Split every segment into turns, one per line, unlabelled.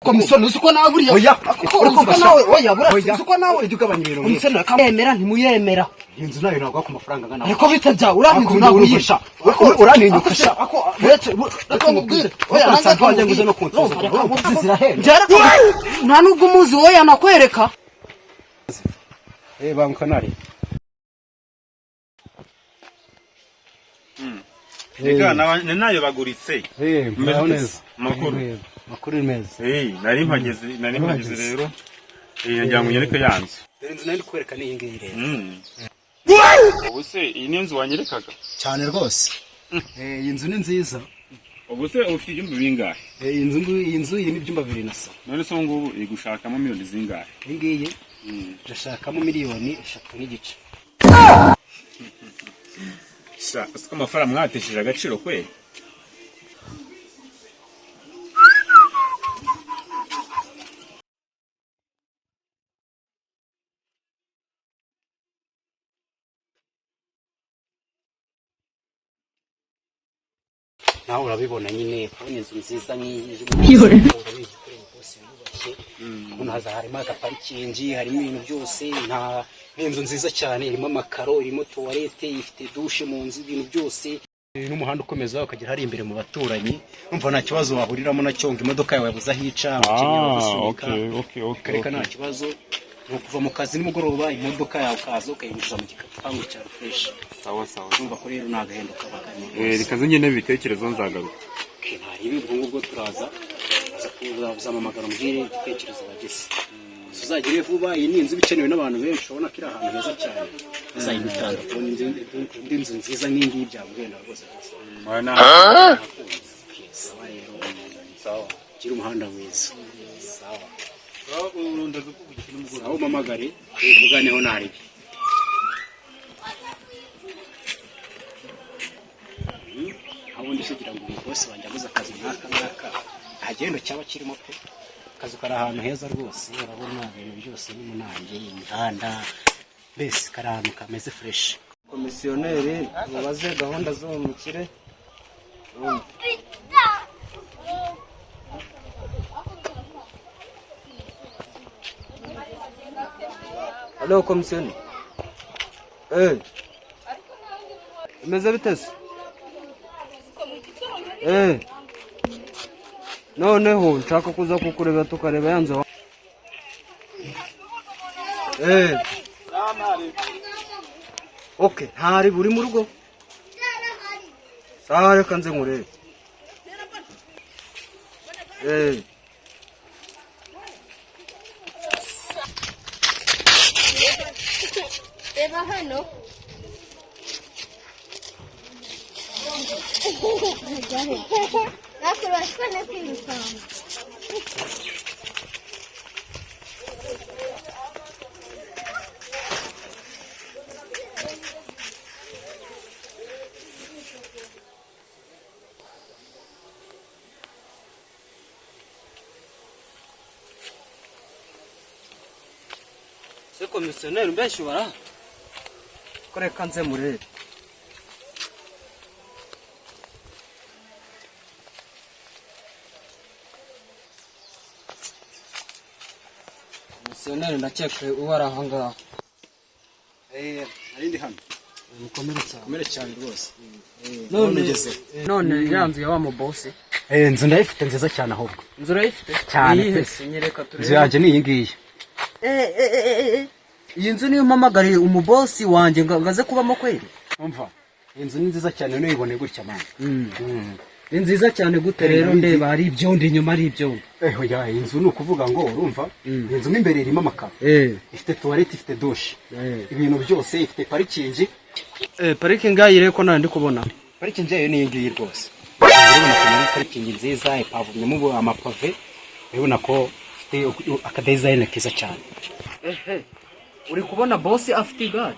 Komisiyoni, uzi ko nawe buriya
Oya,
Ako-
uri
uzi
kumva
ko
sha?
nawe, oya, buretse,
Oya.
uzi ko nawe
Ujye ugabanya ibintu nk'ibi.
Komisiyoni, akamwemera ntimuyemera.
Iyi nzu nayo ntabwo ku mafaranga angana.
Ariko bite byawe, uriya nzu
Akunda
ntabwo
urumva
uyisha.
sha. Uraninyuka sha.
Ako uretse, reka nkubwire, oya, nanjye
Usanzwe wagira ngo uze no kunsuzugura.
Reka nkubwire.
Zirahenda.
Nta nubwo umuzi, wowe yanakwereka.
Eh, banguka nari.
Reka nanayobaguritse.
Eh,
Umeze
muraho
ute?
neza.
Amakuru.
Eh, makuru ni meza.
Eh, nari mpageze, nari mpageze rero. Eh, nagira ngo unyereke ya nzu.
Dore inzu nari kwereka ni iyi ngiyi rero.
Ubu se iyi ni inzu wanyerekaga?
Cyane rwose. Eh, iyi nzu ni nziza.
Ubu se ufite ibyumba bingahe?
Eh, iyi nzu irimo ibyumba bibiri na salo.
None se ubu ngubu iri gushakamo miliyoni zingahe?
Iyi ngiyi ndashakamo miliyoni 3.5.
Sha, siko amafaranga mwatesheje agaciro kwe?
Nawe urabibona nyine, kubona inzu nziza nk'iyi, urabizi ko uri bose yubashye. Ubona haza harimo agaparikingi, harimo ibintu byose, nta ni inzu nziza cyane, irimo amakaro, irimo tuwarete, ifite dushe mu nzu, ibintu byose. N'umuhanda ukomeza ukagera hari imbere mu baturanyi, umva nta kibazo wahuriramo nacyo ngo imodoka yawe yabuze aho ica, abakinnyi bagusunika.
Okay.
Reka, nta kibazo. Ni ukuva mu kazi nimugoroba, imodoka yawe ukaza ukayinjiza mu gipangu cya fresh.
Sawa sawa.
Urumva ko rero ni agahendo kaba karimo.
Eh, reka nze ngende ibitekerezo, nzagaruka.
Ntari ubwo ngubwo, turaza aza kuzampamagara umbwire igitekerezo wagize. Gusa uzagire vuba, iyi ni inzu iba ikenewe n'abantu benshi. Ubona ko iri ahantu heza cyane, uzayigutanga kubona indi nzu nziza nk'iyi ngiyi byaguhenda rwose rwose.
Mwana.
Okay, sawa rero. Sawa, gira umuhanda mwiza. Sawa sawa, umpamagare tuvuganeho ntaribi. Aho ubundi se ugira ngo umubosi wanjye abuze akazi nk'aka ngaka, nta gihendo cyaba kirimo pe. Akazu kari ahantu heza rwose, urabona ibintu byose n'umunange, imihanda, mbese kari ahantu kameze fresh.
Komisiyoneri, mubaze gahunda z'uwo mukire. Alo, komisiyoneri. Eh. Bimeze bite se? Eh. Noneho nshaka kuza kukureba, tukareba ya nzu. Eh. Okay, ntari buri mu rugo. Sawa, reka nze nkurebe. Eh.
Reba hano. Natwe bashobora kwirukanka.
Se komisiyoneri, mbeshyi ubara? Ko reka nze murebe. Komisiyoneri, ndakeka uba ari aha ngaha.
Eh, narindi hano.
Mukomere cyane.
Komere cyane rwose.
None
ugeze.
None ya nzu ya wa mubosi?
Eh, inzu ndayifite nziza cyane ahubwo.
Inzu urayifite?
Cyane
Iyihe
pe.
se? Nyereka turebe.
Inzu yanjye ni iyi ngiyi.
Eh, eh, eh, eh. Iyi nzu niyo mpamagariye umubosi wanjye ngo aze kubamo kweri?
Umva, iyi nzu ni nziza cyane, nuyibone gutya man.
Ni nziza cyane gute rero? Ndeba hari ibyondo inyuma, ari ibyondo.
Eh, oya, iyi nzu ni ukuvuga ngo urumva, iyi nzu mo imbere irimo amakaro. Ifite tuwarete, ifite dushe. Ibintu byose, ifite parikingi.
Eh, parikingi yayire ko nta ndi kubona.
Parikingi yayo ni iyi ngiyi rwose. Urabona ko ari parikingi nziza, ipavomyemo ubu amapave. Urabona ko ifite akadezayini keza cyane.
Ehe, uri kubona bosi afite igare?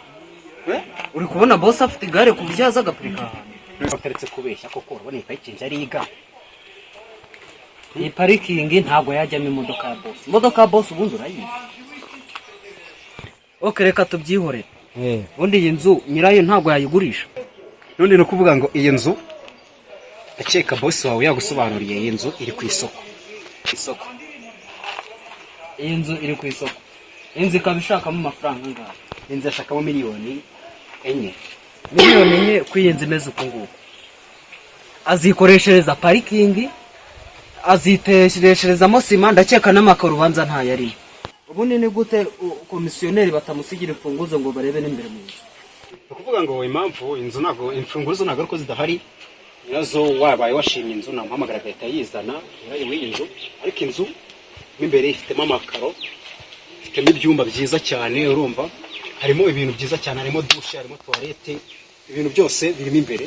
Uri kubona bosi afite igare ku buryo yaza agaparika ahantu?
Utaretse kubeshya koko, urabona iyi parikingi ari igare.
Iyi parikingi ntabwo yajyamo imodoka ya bosi. Imodoka ya bosi ubundi urayizi? Ok, reka tubyihorere. Ubundi iyi nzu nyirayo ntabwo yayigurisha?
None ni ukuvuga ngo iyi nzu, ndakeka bosi wawe yagusobanuriye, iyi nzu iri ku isoko. Isoko.
Iyi nzu iri ku isoko, iyi nzu ikaba ishakamo amafaranga angahe?
Inzu yashakamo 4 miliyoni.
4 miliyoni ku iyi nzu imeze uku nguku, azikoreshereza parikingi, aziteresherezamo sima, ndakeka n'amakaro ubanza ntayarimo. Ubundi ni gute komisiyoneri batamusigira imfunguzo ngo barebe n'imbere mu nzu?
Ni ukuvuga ngo impamvu inzu ntabwo, imfunguzo ntabwo ari uko zidahari, nyirazo wabaye washimye inzu namuhamagara agahita yizana, nyirayo w'iyi nzu. Ariko inzu mo imbere ifitemo amakaro, ifitemo ibyumba byiza cyane, urumva harimo ibintu byiza cyane, harimo dushe, harimo toilette, ibintu byose birimo imbere.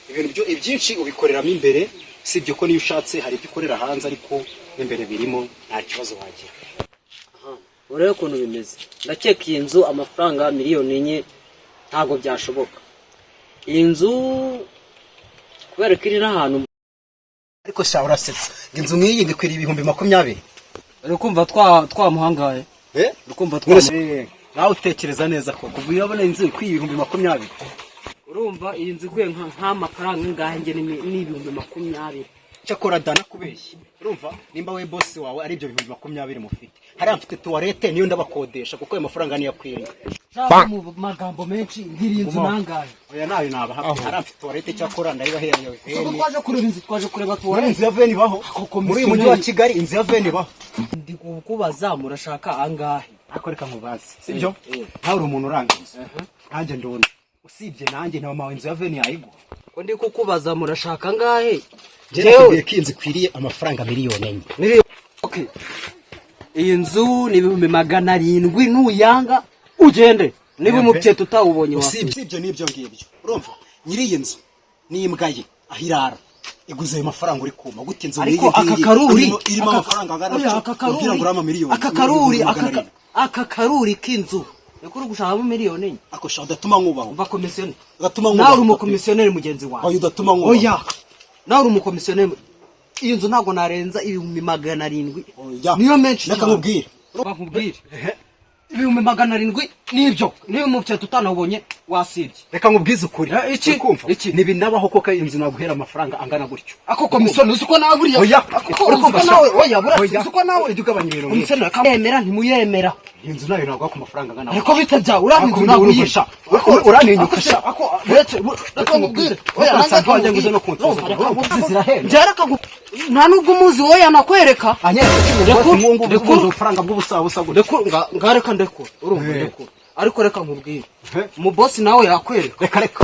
Ibintu byo ibyinshi ubikoreramo imbere, usibye ko niyo ushatse hari ibyo ukorera hanze, ariko mo imbere birimo, nta kibazo wagira.
Urebe ukuntu bimeze, ndakeka iyi nzu amafaranga 4 miliyoni ntabwo byashoboka. Iyi nzu kubera ko iri n'ahantu
Ariko sha, urasetsa, ngo inzu nk'iyi ngo ikwiriye 20,000.
Uri kumva twamuhangaye?
Eh?
Uri kumva twamuhangaye?
Nawe utekereza neza ko kuva urabona inzu ikwiye 20,000?
Urumva iyi nzu ikwiye nk'amafaranga angahe? Njye ni 20,000.
Cyakora dana kubeshya, urumva nimba we bosi wawe ari ibyo 20,000 mufite, hariya mfite toilette niyo ndabakodesha, kuko ayo mafaranga niyo akwiriye.
Shaka mu magambo menshi, nk'iri nzu nangahe?
Oya, nayo nabaha, hariya mfite toilette, cyakora ndayibahera ya
Ubwo
veni.
twaje kureba inzu, twaje kureba
Muri
toilette.
inzu ya veni ibaho?
Koko
Muri uyu mujyi wa Kigali inzu ya veni ibaho?
Ndi kukubaza, murashaka angahe?
Ariko reka nkubaze, sibyo?
Eh.
Nawe uri umuntu uranga inzu, nanjye ndabona usibye nanjye na mama wawe inzu ya veni yayigura.
Ko ndi kukubaza, murashaka angahe?
Njye nakubwiye ko iyi nzu ikwiriye amafaranga 4 miliyoni.
Miliyoni, okay. Iyi nzu ni 700,000, nuyanga ugende, niba umubyeyi tutawubonye
Usibye usibye n'ibyo ngibyo, urumva nyiri iyi nzu n'imbwa ye aho irara iguze ayo mafaranga. Uri kuma gute inzu
Ariko
nk'iyi
aka
ngiyi
karuri
irimo amafaranga angana
oya,
gutyo,
aka karuri
ubwira ngo urama miliyoni
aka karuri
ibihumbi magana arindwi.
Aka karuri k'inzu niko uri gushakamo 4 miliyoni?
Ako sha, udatuma nkubaho.
Umva komisiyoneri.
Udatuma
Nawe
nkubaho.
uri umukomisiyoneri mugenzi wawe.
Oya, udatuma nkubaho.
Oya, nawe uri umukomisiyoneri. Iyi nzu ntabwo narenza 700,000.
Oya.
Niyo menshi
Reka
cyane.
nkubwire.
Nkubwire, 700,000 nibyo, niba umubyeyi tutanawubonye wasibye.
Reka nkubwize ukuri.
Iki?
Uri kumva?
Iki?
Ntibinabaho koko inzu naguhera amafaranga angana gutyo.
Ako komisiyoneri, uzi ko nawe buriya
Oya.
Ako
Uri
uzi
kumva
ko
sha?
nawe, oya, buretse.
Oya.
Uzi ko nawe
Ujya ugabanya ibintu nk'ibyo.
Komisiyoneri akamwemera, ntimuyemera.
Iyi nzu nayo ntabwo ku mafaranga angana.
Ariko bite byawe, uriya nzu
Ariko
ntabwo
urumva
uyisha.
sha, uraninyuka sha.
Ako uretse, reka nkubwire, oya, nanjye
Uretse wagira ngo uze no kunsuzugura.
Reka nkubwire.
Zirahenda.
Njye reka nta nubwo umuzi, wowe yanakwereka.
Anyereka iki?
Rekura,
Ngo
rekura.
ubuze ubufaranga bw'ubusabusa gutya.
Ndekura, nga reka ndekura, urumva? Ndekura, ariko reka nkubwire, umubosi nawe yakwereka.
Reka, reka.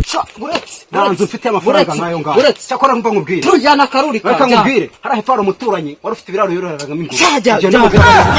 Sha, uretse.
Nta nzu mfite amafaranga nk'ayo ngayo.
Uretse.
Cyakora mva nkubwire.
Tujyana akaruri.
Reka nkubwire, hariya hepfo hari umuturanyi wari ufite ibiraro yororeragamo ingurube.
Jya, jya,
Ibyo
jya.
ni mu biraro.